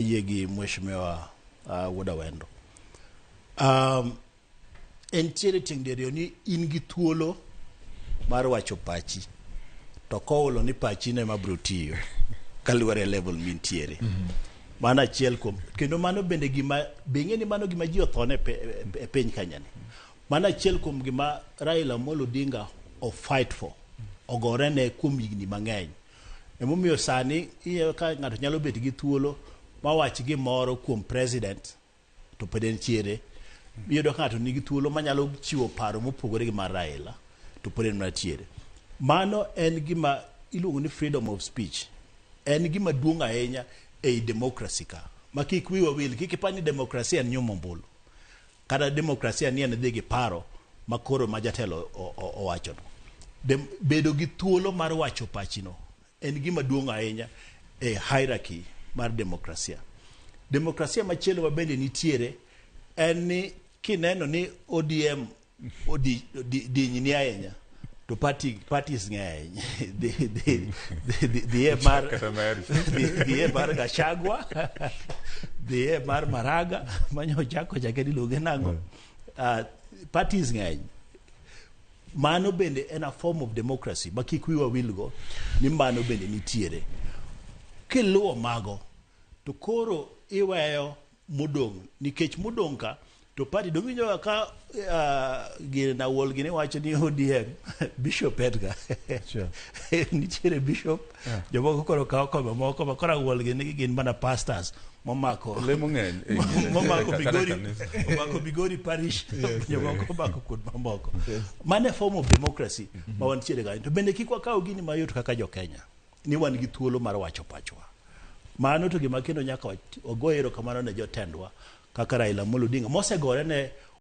Yie gi mheshimiwa Wuod Awendo. Entiere tieng' diriyo ni in gi thuolo mar wacho pachi to koulo ni pachi no ema biro tiyo kaluwore e level mintiere. Mano achiel kuom kendo mano bende gima be ing'e ni mano gima ji othone e piny Kenya ni. Mano achiel kuom gima Raila Amolo Odinga o fight for ogore ne kuom higni mang'eny. Emomiyo sani iyudo ka ng'ato nyalo bet gi thuolo mawach gimoro kuom president to pod entiere. Iyudo ka ng'ato nigi thuolo manyalo chiwo paro mopogore gi mar Raila to pod en mana tiere. Mano en gima iluongo ni freedom of speech. En gima duong' ahinya ei democracy ka. Ma kik wiwa wil, kik ipar ni demokrasia en nyumo ombulu. Kata demokrasia ni en dhi gi paro ma koro ma jatelo owachono. Bedo gi thuolo mar wacho pachino en gima duong' ahinya e hierarchy mar demokrasia. Demokrasia machielo ma bende nitiere en ni kineno ni ODM dinyni ahinya to parties ng'eny dhi e mar Kata mari. Dhi e mar Gachagua, dhi e mar Maraga manyochako chake iluonge nang'o. Parties ng'eny. Mano bende en a form of democracy ma kik wiwa wilgo ni mano bende nitiere. Kiluwo mago to koro iweyo modong' nikech modong' ka to party dong winjo ka gine na wuol gini wacho ni ODM Bishop Edgar nitiere bishop jomoko koro kawo kombe moko ma koro awuol gini gin mana pastors momako Lemo ng'eny e momako kata Migori kanisa. Omako Migori parish, jomoko omako kuond mamoko. Mano e form of democracy ma wantiere kanyo. To bende kik wakaw gini mayot kaka jo Kenya ni wan gi thuolo mar wacho pachwa. Mano to gima kendo nyaka wago erokamano ne jotendwa kaka Raila Amolo Odinga mosegore ne.